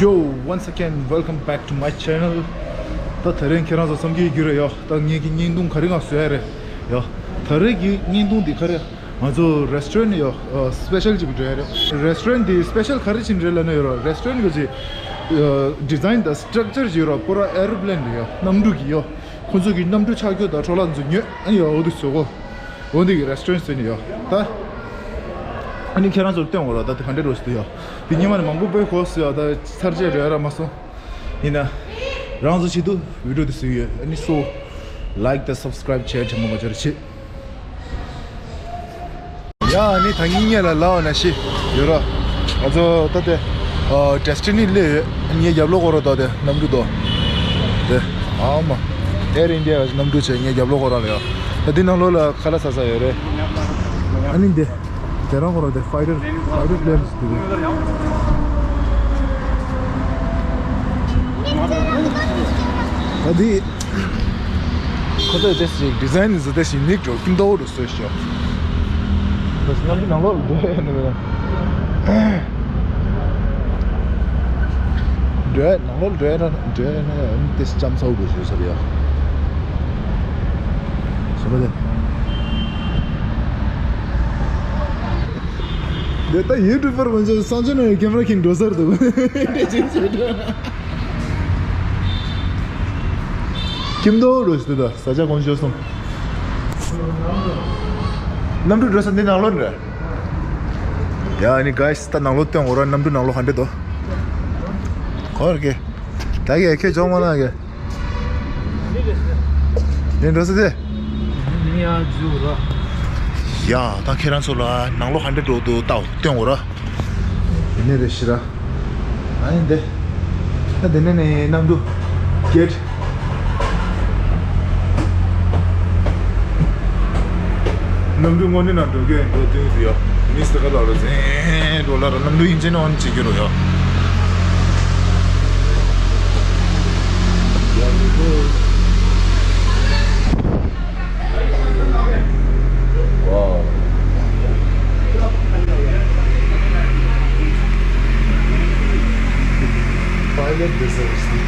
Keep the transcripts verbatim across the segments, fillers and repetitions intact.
Yo, once again, welcome back to my channel. ད་དེ་རིང་ཁྱེད་རང་ཚོ་བསམ་གྱི་ཡོད་རེད་ཡོ། ད་ངེད་ཀྱི་བརྙན་ཐུང་ག་རེ་ང་བཟོ་ཡ་རེད་ཡོ། ད་རེས་ཀྱི་བརྙན་ཐུང་འདི་ག་རེ། ང་ཚོ་restaurant་ཡོ། ཨ། special་ཅིག་འགྲོ་ཡ་རེད། restaurant་འདི་special་ག་རེ་བྱས་ནས་རེད་ལབ་ན་ཡོ། restaurant་གི་ཅིག་ཨ། design་དང་structure་ཅིག་ཡོད་ར། པུ་ར་aeroplane་རེད་ཡོ། གནམ་གྲུ་གི་ཡོ། ཁོ་ཚོ་གི་གནམ་གྲུ་ཆག་རྒྱུ་དང་འཕྲོ་བརླག་ཚོ་ཉོས། ཨ་ནི་ཡོ། འོ་དེ་བཟོ་གོ། འོ་འདི་གི་restaurant་བཟོས་ནས་ཡོ། ད་ཨ་ནི་ཁྱེད་རང་ཚོར་སྟོན་འོ་ར། ད་དེ་ག་འདྲ་འགྲོ་ཟེར་ཡོ། དེ་སྔོན་མ་ནས་མང་པོ་དཔེ་གོ་ཟེར་ཡོ། ད་ཚར་བཅད་འགྲོ་ཡ་ར་མ་སོང་། ཡིན་ན་རང་ཚོ་ཆེད་དུ་video་དེ་བཟོས་ཡོད། ཨ་ནི་so like་དང་subscribe་share་ཆེན་མོ་མ་བྱོས་ར་བྱེད། ཡ་ཨ་ནི་ད་ངེད་གཉིས་ལ་ལབ་པ་ནང་བཞིན་ཡོད་ར། ང་ཚོ་ད་དེ་ཨ། Destiny་སླེབས་ཡོད། ངའི་རྒྱབ་ལོགས་སྐོར་ར་ད་དེ་གནམ་གྲུ་དོ། དེ་ཨ་མ། Air India་གནམ་གྲུ་བྱས། ངའི་རྒྱབ་ལོགས་སྐོར་ར་ལ་ཡོད། ད་འདི་ནང་ལོགས་ལ་ཁ་ལག་ཟ་ས་ཡོད་རེད། ཨ་ནི་འདི་དེ་རང་སྐོར་ར་དེ་fighter fighter planes་དེ་རེད། ད་འདི། ཁོ་ཚོས་དེ་ཞིག་design་ནི་བཟོ་དེ་ཞིག་unique་འགྲོ། ཁྱིམ་ཐོག་འགྲོ་བཟོས་ཤག་ཁོ་ཚོ་གནམ་གྲུ་ནང་ལོགས་ལ་འགྲོ་ཡ་ནི་མེད། འགྲོ་ཡ་ནང་ལོགས་ལ་འགྲོ་ཡ་ན་འགྲོ་ཡ་ན་ཡང་དེ་ལྕམ་ཚ་བོ་འགྲོ་བཟོས་ས་རེད་ཡ། བཟོས་པ་དེ། འདི་ལྟ་YouTuber་མང་ཆེ་བ་གསང་སྤྱོད་ནང་གི་camera་ཁྱེར་འགྲོ་ས་རེད་འདུག་འདྲ་ཅིག་བྱེད་འགྲོ། ཁྱིམ་ཐོག་འགྲོ་ཞིག་འདུག་ད་ས་ཆ་གོང་ཞོ་སོང་། གནམ་གྲུ་འགྲོ་ས་འདི་ནང་ལོགས་རེད། ཡ་ཨ་ནི་guys་ད་ནང་ལོགས་སྟོན་འོ་ར། གནམ་གྲུ་ནང་ལོགས་ག་འདྲ་འདུག་གོ་ར་གེ། ད་གེ་ཁྱོད་ཅོག་མ་ན་གེ། ཡིན་འགྲོ་ས་དེ། ཡ་ད་ཁྱེད་རང་ཚོ་ལ་ནང་ལོགས་ག་འདྲ་འགྲོ་འདུག་ལྟ་སྟོན་འོ་ར། ཡིན་ནི་རེད་ཤི་ར། ཨ་ནི་འདི། ད་འདི་ནས་ནི་གནམ་གྲུ་gate། གནམ་གྲུ་དངོས་གནས་ནང་འགྲོ་གི་འགྲོ་དུས་དུ་ཡོ། མི་སི་ཏི་ཁ་ལ་རོ་ཟེན་འགྲོ་ལ་རོ། གནམ་གྲུ་ཡིན་ཅེ་ནོ་ཨོན་བྱེད་རྒྱུ་རོ་ཡོ། Wow. Pilot deserves the.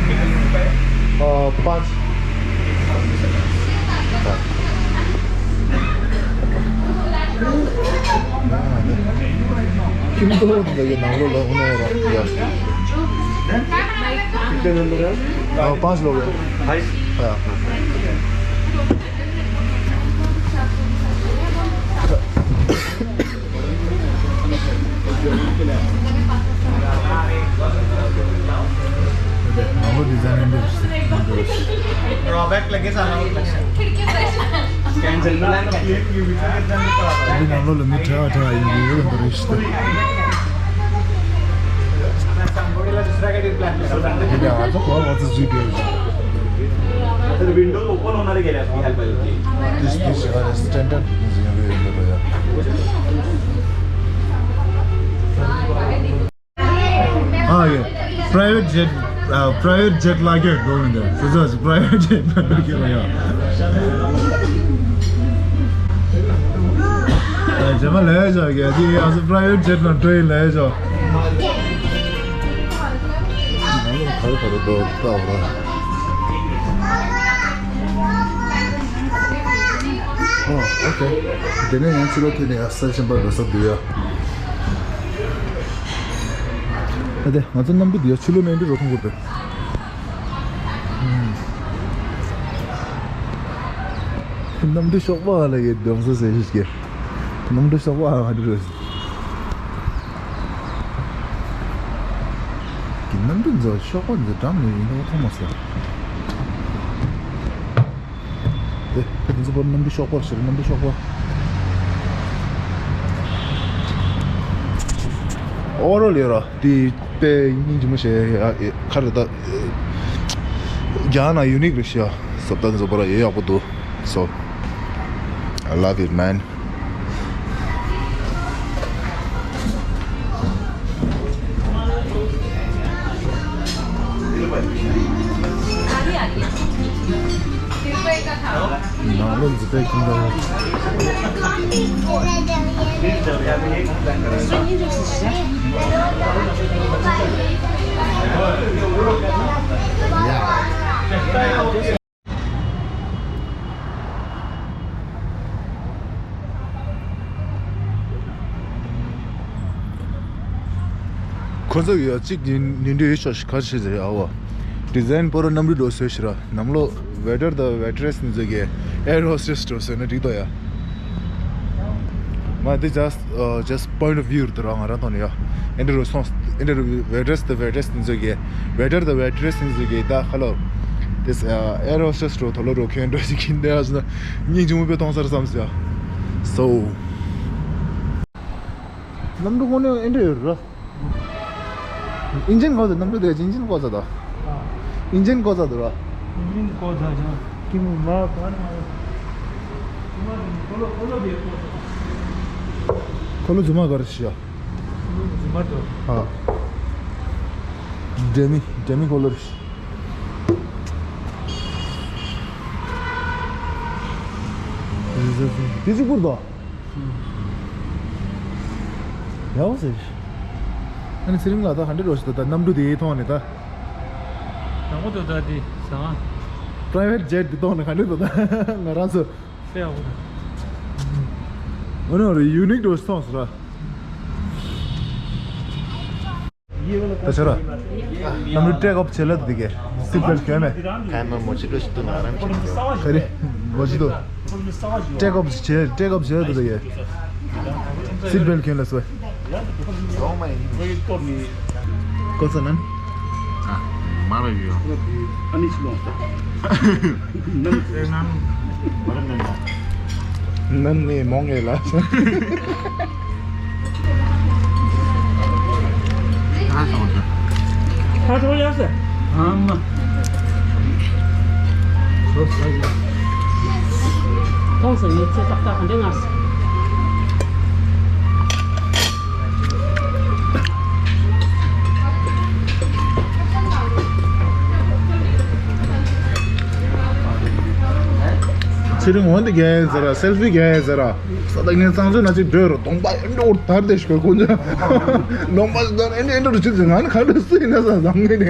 कितने रुपए? आ, पाँच। किम तो होता है ये नाम लो, लो, उन्होंने रख दिया। कितने नंबर है? आ, पाँच लोग हैं। हाँ। Robert लगेच आला होता. विंडो ओपन होणारे गेले असतील. This, this, uh, standard is available. Ah, yeah. Private jet, uh, private jet like it going there. So just private jet like it, yeah. ཨ་ཇེ་མ་ལས་ཇོ་གི་ཨ་ཅི་ཨ་ཟི་private jet ན་train་ལས་ཇོ། Oh, okay. དེ་ནས་ཡང་ཕྱི་ལོགས་ཐད་ནས་ཡང་ས་ཆེན་པོ་འགྲོ་ས་འདུག་ཡ། ཨ་དེ་ང་ཚོ་གནམ་གྲུ་འདི་ཡ་ཕྱི་ལོགས་ནས་འདི་རོ་མཐོང་གི་འདུག་གནམ་གྲུ་གཤོག་པ་ལ་ཡོད་འདོམ་ས་ཟེར་ཞིག་གི། གནམ་གྲུ་གཤོག་པ་ལ་ང་འདི་རོ། གི་གནམ་གྲུ་འཛོ་གཤོག་པ་འཛོ་འགྲམ་ནས་ཡིན་ནོ་མཐོང་མ་སོང་། དེ་དེ་ཚོ་པར་གནམ་གྲུ་གཤོག་པར་ཟེར། གནམ་གྲུ་གཤོག་པ། ཨོ་རོ་ལེ་ར་དེ་དཔེ་སྙིང་རྗེ་མོ་བྱས་ཡ། ཁ་རེ་ད་རྒྱ་ནག་unique་རེད་ཤག་སོབ་ད་འཛོ་པར་ཡོད་ཡག་པོ་འདུག So I love it, man. ནང་ལོགས་འཛི་པའི་ཁྱིམ་ཚང་། ཁོ་ཚོ་ཡོད་གཅིག་ཉིན་ཉིན་འདྲ་ཡོད་ཤོག་ཤིག་ཁར་ཤི་ཟེར་ཨ་བ། ཌི་ཛའིན་པོ་ར་གནམ་གྲུ་འགྲོ་བཟོས་ཤི་ར་ནམ་ལོ་ཝེ་ཊར་དང་ཝེ་ཊི་རེ་སི་ནི་ཚོ་གི་ཨེར་ཧོ་སི་ཊེ་སི་འགྲོ་བཟོས་ན་འགྲིག་དོ་ཡ། མ་དེ་just uh, just point of view དུ་ར་ང་རང་ཐོག་ནས་ཡ། ཨེ་འདྲ་རུ་སོང་ཨེ་འདྲ་རུ་ཝེ་ཊར་དང་ཝེ་ཊི་རེ་སི་ནི་ཚོ་གི་ཝེ་ཊར་དང་ཝེ་ཊི་རེ་སི་ནི་ཚོ་གི་ད་ཧ་ལོ། དེ་ཨེར་ཧོ་སི་ཊེ་སི་འགྲོ་དོ་ལོ་འགྲོ་མཁན་འགྲོ་ཞིག་གིན་དེ་ཡ་སོང་ན་སྙིང་རྗེ་མོ་དཔེ་གཏོང་སར་བསམ་སོང་ཡ། སོ། གནམ་གྲུ་ཁོ་ནས་ཨེ་འདྲ་ཡོད་ར། ཨིན་ཇིན་བཀོག་ཚར། གནམ་གྲུ་དེ་ཨིན་ཇིན་བཀོག་ཚར་དོ། ཨིན་ཇིན་བཀོག་ཚར་དོ་ར། ཨིན་ཇིན་བཀོག་ཚར་ཀྱང་ཀི་མོ་མ་ག་ནས་མ་རེད། ཀི་མོ་དེ་ནི་ཁོ་ལོ་ཁོ་ལོ་དེ་བཀོག་ཚར། ཁོ་ལོ་རྫུན་མ་ག་རེ་ཤི་ཡ། ཁོ་ལོ་རྫུན་མ་དོ། ཨ། ཌེ་མི་ཌེ་མི་ཁོ་ལོ་རེད། དེ་ཅི་བུར་དོ། ཡག་པོ་ཟེར། ཨ་ནི་ཚེ་རིང་ལགས་ད་ག་འདྲ་རོགས་ཞིག་ད་ད་གནམ་གྲུ་དེ་མཐོང་ནས་ད། ཡག་པོ་འདུག་ད་འདི་ཟ་ང་། པ་རའི་ཝེ་ཊི་ཇེ་ཊི་འདི་མཐོང་ནས་ག་འདྲ་འདུག་ད་ང་རང་ཚོ། དཔེ་ཡག་པོ་འདུག་འོ་ན་རེ་ཡུ་ནིག་འདྲ་ཞིག་མཐོང་སོང་ར། ད་ཆ་ར། གནམ་གྲུ་ཊེག་ཨོཕ་བྱེད་ལ་འདི་གས། སིཊ་བེལ་གྱོན་མེད། ཁ་མ་མོ་ཅི་ལོ་ཞིག་ཏུ་ང་རང་ཁྱིམ་གྱི། ག་རེ། མོ་ཅི་ཏུ། ཊེག་ཨོཕ་བྱེད་ཊེག་ཨོཕ་བྱེད་འདི་གས། སིཊ་བེལ་གྱོན་ལ་སོ། གོ་ས་ནན། ཨ། མ་ར་ཡོད། ཨ་ནི་ཅི་ལོང་། ནན་ནི་མོང་ངེ་ལ། ཁ་སོང་ཟེར། ཁ་སོང་ཡ་ཟེར། ཨ་མ། སོ་སོ་ཡ། ཐོང་སོང་ཡོད་ཚད་ཏག་ཏག་ག་འདྲ་ང་སོང་། ཚེ་རིང་འོན་ཏེ་རྒྱལ་ཡས་ཟེར་ར་སེལ་ཕི་རྒྱལ་ཡས་ཟེར་ར། ས་ད་ངས་གཙང་བཟོས་ན་ཅིག་འགྲོས་རོ་གདོང་པ་ཨེ་འགྲོ་དར་ཏེ་ཞིག་གོ་ཀུན་ཅང་། གདོང་པ་ཞིག་དར་ཨེ་འགྲོ་ཨེ་འགྲོ་རུ་ཆུ་ཟེར་ང་ནི་ག་འགྲོ་སུ་ཡིན་ན་ས་བཟང་ངེས་ནས།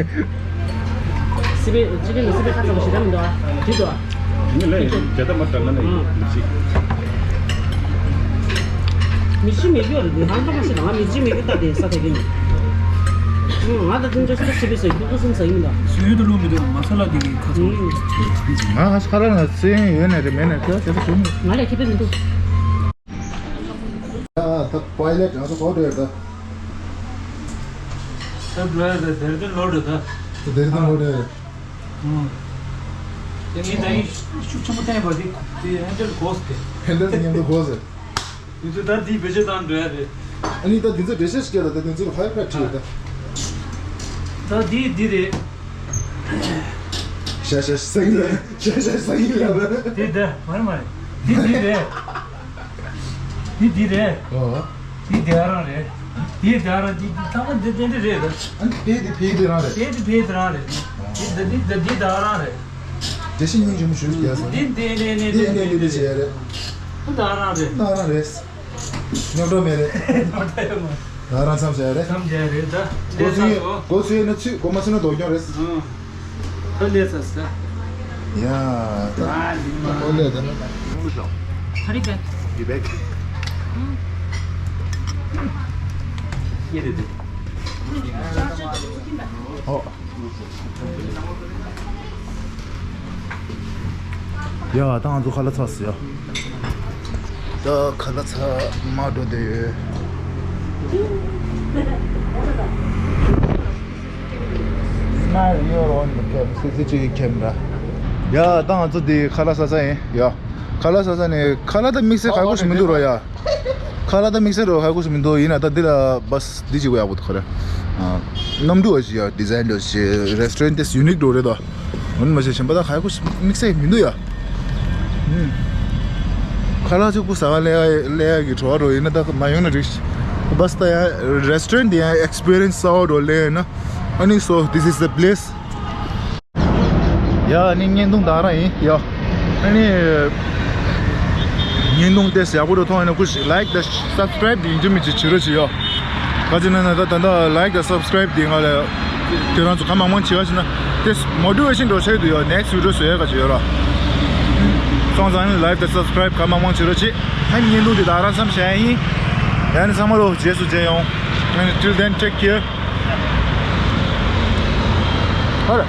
སི་པན་སི་པན་ལ་སི་པན་ཁ་ཚ་བ་ཞེ་དྲག་མི་འདུག་ཨ། འགྲིག་འདུག་ཨ། ངས་ལས་རྒྱ་ད་མ་དྲག་ན་ནས་མི་ཤི། མི་ཤི་མི་རྒྱུ་རེད་འདུག་ཧང་ཀང་ཞིག་ང་མི་ཤི་མི་རྒྱུ་ད་དེ་ས་དེ་གི་ནི། ང་ད་དུང་ཅོ་ཤི་ད་སི་པན་ས་ཡི་ཁུ་ཁུ་སུན་ས་ཡིན་ད། སུ་ཡོད་དུ་ལུང་མི་འདུག་མ་ས་ལ་དེ་གི་ཁ་ཚོ། ང་ཧ་ཤ་ར་ང་སེ་ཡོད་ནས་རེད་མེད་ནས་ཁྱོད་ཟེར་བ་བྱུང་། ང་ལས་ཁེ་ཕན་མི་འདུག་ད་པའི་ལེ་ཊི་ང་ཚོ་གོ་འགྲོ་ཡོད་ད། ད་འགྲོ་ཡ་ད་དེར་དོན་ལོ་འགྲོ་ད། དེར་དོན་ལོ་འགྲོ་ཡོད། ཨུ། དེ་མི་ད་ཡིན་ཤུགས་ཆེན་པོ་བསྟན་པ་དེ་དེ་ཧན་ཌལ་གོ་སི་དེ། ཧན་ཌལ་མཉམ་དུ་གོ་སི། དེ་ཚོ་ད་དེའི་བེད་སྤྱོད་བཏང་འགྲོ་ཡ་རེད། ཨ་ནི་ད་དེ་ཚོ་འགྲེལ་བཤད་ཞིག་ལ་ད་དེ་ཚོ་ཧའི་ཕ་ཁྲིད་ཡོད་ད། ད་དེ་དེ་རེད། ཤ་ཤ་ཤ་ཡིན་ལ་ཤ་ཤ་ཤ་ཡིན་ལ། དེ་ད་མར་མར་དེ་དེ་རེད། འདི་འདི་རེད། ཨོ། འདི་འདི་རང་རེད། འདི་འདི་རང་འདི་འདི་ཐ་མ་འདི་འདི་འདི་རེད། ཨ་ནི་ཕའི་འདི་ཕའི་འདི་རང་རེད། ཕའི་འདི་ཕའི་འདི་རང་རེད། འདི་འདི་འདི་འདི་འདི་འདི་རང་རེད། འདྲ་ཤིང་སྙིང་རྗེ་མོ་ཞུ་རྒྱག་སོང་། འདི་འདི་འདི་འདི་འདི་འདི་འདི་འདི་བྱེད་ཡ་རེད། འདི་འདི་རང་རེད། འདི་རང་རེད། སྙོམས་འགྲོ་མེད་རེད། འདི་འདི་རང་། ང་རང་མཚམས་བཞག་ཡ་རེད། མཚམས་བཞག་ཡ་རེད་ད། འགོ་ཚུགས་ཡོད། འགོ་ཚུགས་ཡོད་ན་ཚུད། འགོ་མ་ཚུགས་ན་སྡུག་གྱོང་རེད། ཨང་། ད་ལས་ཚར་ས། ཡ། ད་ཨོ་ལས་ད། I'll be back. Be back. ཨོ། ཡ་ད་ང་ཚོ་ཁ་ལག་ཚར་སོང་ཡ། ད་ཁ་ལག་ཚར་མ་འགྲོ་བསྡད་ཡོད། Smile your own camera, C C T V camera. ཡ་ད་ང་ཚོ་འདི་ཁ་ལག་ཟ་ས་ཡིན་ཡ། ཁ་ལག་ཟ་ས་ནས་ཁ་ལག་ད་དམིགས་བསལ་ག་ཁུ་ཞིག་མི་འདུག་ར་ཡ། ཁ་ལག་ད་དམིགས་བསལ་རོ་ཧ་གོ་ཞིག་མི་འདུག་ཡིན་ན་ད་འདི་ལ་བ་སི་འདི་ཅིག་ཡག་པོ་འདུག་ག་རེ། གནམ་གྲུ་བ་ཞིག་ཡ་ཌི་ཛའིན་འདྲ་ཞིག་རེ་སི་ཊོ་རན་ཊི་ཡུ་ནིག་འདྲ་རེད་ད། འོན་མ་ཤེས་གཞན་པ་ད་ཧ་གོ་ཞིག་དམིགས་བསལ་མི་འདུག་ཡ། ཁ་ལག་ཅིག་པུ་ཟ་ག་སླེབས་ཡ་སླེབས་ཡ་གི་བྲོ་བ་འདྲ་ཡིན་ན་ད་མ་ཡོང་ན་འགྲིག་བ་སི་ད་ཡ་རེ་སི་ཊོ་རན་ཊི་འདི་ཡ་ཨེག་སི་པི་རི་ཡན་སི་ཟ་བ་འདྲ་སླེབས་ཡ་ན་ཨ་ནི་so this is the place. ཡ་ཨ་ནི་བརྙན་ཐུང་ད་རང་ཡིན་ཡ། ཨ་ནི་ བརྙན་ཐུང་དེ་ཡག་པོ་འདྲ་མཐོང་ཡོད་ན་ཁུ་ཞིག་ལའིཀ་དང་སབ་སི་ཀ་རའིབ་དེ་ཡིན་གཅིག་མིན་གཅིག་བྱེད་རོགས་བྱེད་ཡོ། ག་ཅི་ན་ན་ད་ད་ལྟ་ལའིཀ་དང་སབ་སི་ཀ་རའིབ་དེ་ང་ལ་དེ་རང་ཚོ་ག་མང་མང་བྱེད་ག་ཞིག་ན་དེ་མོ་ཊི་ཝེ་ཤན་འདྲ་ཆགས་འདུག་ཡོ། ནེགསི་བི་ཌི་ཡོ་བཟོ་ཡ་ག་ཅི་ཡོད་ར། སོང་ཙང་ལའིཀ་དང་སབ་སི་ཀ་རའིབ་ག་མང་མང་བྱེད་རོགས་བྱེད། ཨ་ནི་བརྙན་ཐུང་དེ་ད་རང་མཚམས་བཞག་ཡ་ཡིན། ཡ་ནི་ཚང་མ་ལོ་རྗེས་སུ་མཇལ་ཡོང་། Till then, take care. ཧར།